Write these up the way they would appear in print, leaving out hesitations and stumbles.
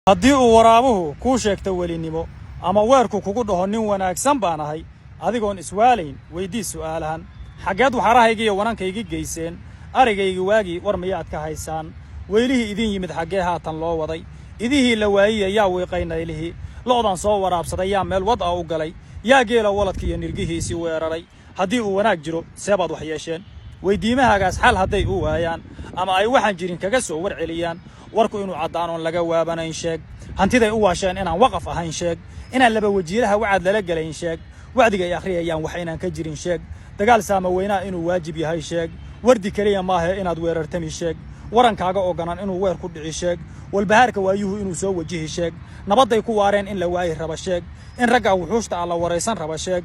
Haddii uu waraabuhu kuu sheegto welinimo ama weerku kugu dhaho "Nin wanaagsan baan ahay," adigoon iswaalayn weydii su'aalahan: Xaggeed waxarahaygii iyo wanankaygii geyseen? Arigaygii waagii war miyaad ka haysaan? Weylihii idin yimid xaggee haatan loo waday? Idihii la waayiya yaa wiiqay naylihii? Lo'dan soo waraabsaday yaa meel wad a u galay? Yaa geela waladka iyo nirgihiisii weeraray? Haddii uu wanaag jiro, see baad wax yeesheen? Weydiimahaagaas xal hadday u waayaan ama ay waxaan jirin kaga soo war celiyaan, warku inuu caddaan oon laga waabanayn sheeg. Hantiday u waasheen inaan waqaf ahayn sheeg. Inaan laba wajiilaha wacad lala gelayn sheeg. Wacdiga ay akhriyayaan wax inaan ka jirin sheeg. Dagaal saamaweynaa inuu waajib yahay sheeg. Wardi keliya maahe inaad weerartami sheeg. Warankaaga oganan inuu weer ku dhici sheeg. Walbahaarka waayuhu inuu soo wajihi sheeg. Nabadday ku waareen in la waayi raba sheeg. In raggaa wuxuushta ah la waraysan raba sheeg.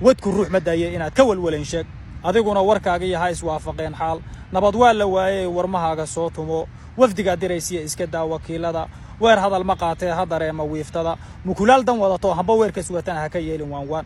Wadku ruux ma daaye inaad ka walwalayn sheeg. Adiguna warkaaga iyo ha iswaafaqeen xaal. Nabad waa la waayey, warmahaaga soo tumo. Wafdigaa diraysiya iska daa wakiilada. Weer hadal ma qaatee ha dareema wiiftada. Mukulaal dan wadato hamba weerka sugatana ha ka yeelin waanwaan.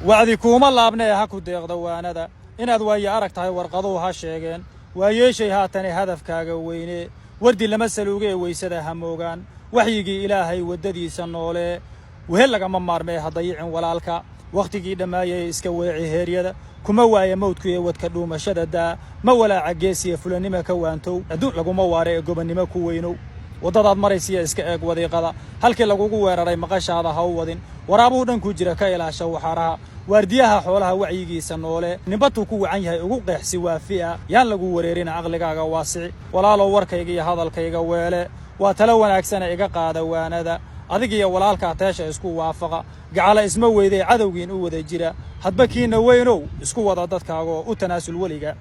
Wacdi kuuma laabnee ha ku deeqda waanada. Inaad waaye arag tahay warqaduhu ha sheegeen. Waayeeshay haatane hadafkaaga weyne. Wardi lama saluugee weysada ha moogaan. Waxyigii Ilaahay waddadiisa noolee. Wehel lagama maarmee ha dayicin walaalka. Wakhtigii dhammaayay iska weeci heeryada. Kuma waaya mawdku ee wadka dhuumashada daa. Ma walaaca geesiya fulanimo ka waantow. Adduun laguma waare ee gobonnimo ku weynow. Waddadaad maraysiya iska eeg wadiiqada. Halkii lagugu weeraray maqashaada ha u wadin. Waraabuhu dhankuu jira ka ilaasha waxaaraha. Waardiyaha xoolaha wacyigiisa noole. Ninbatuu ku wacan yahay ugu qeexsi waafi'a. Yaan lagu wareerina, caqligaaga waasici. Walaalow, warkayga iyo hadalkayga weele. Waa talo wanaagsana, iga qaada waanada. Adigiyo walaalkaa teesha isku waafaqa. Gacala isma weydee cadowgiin u wada jira. Hadba kiina weynow isku wada dadkaagaoo u tanaasul weliga.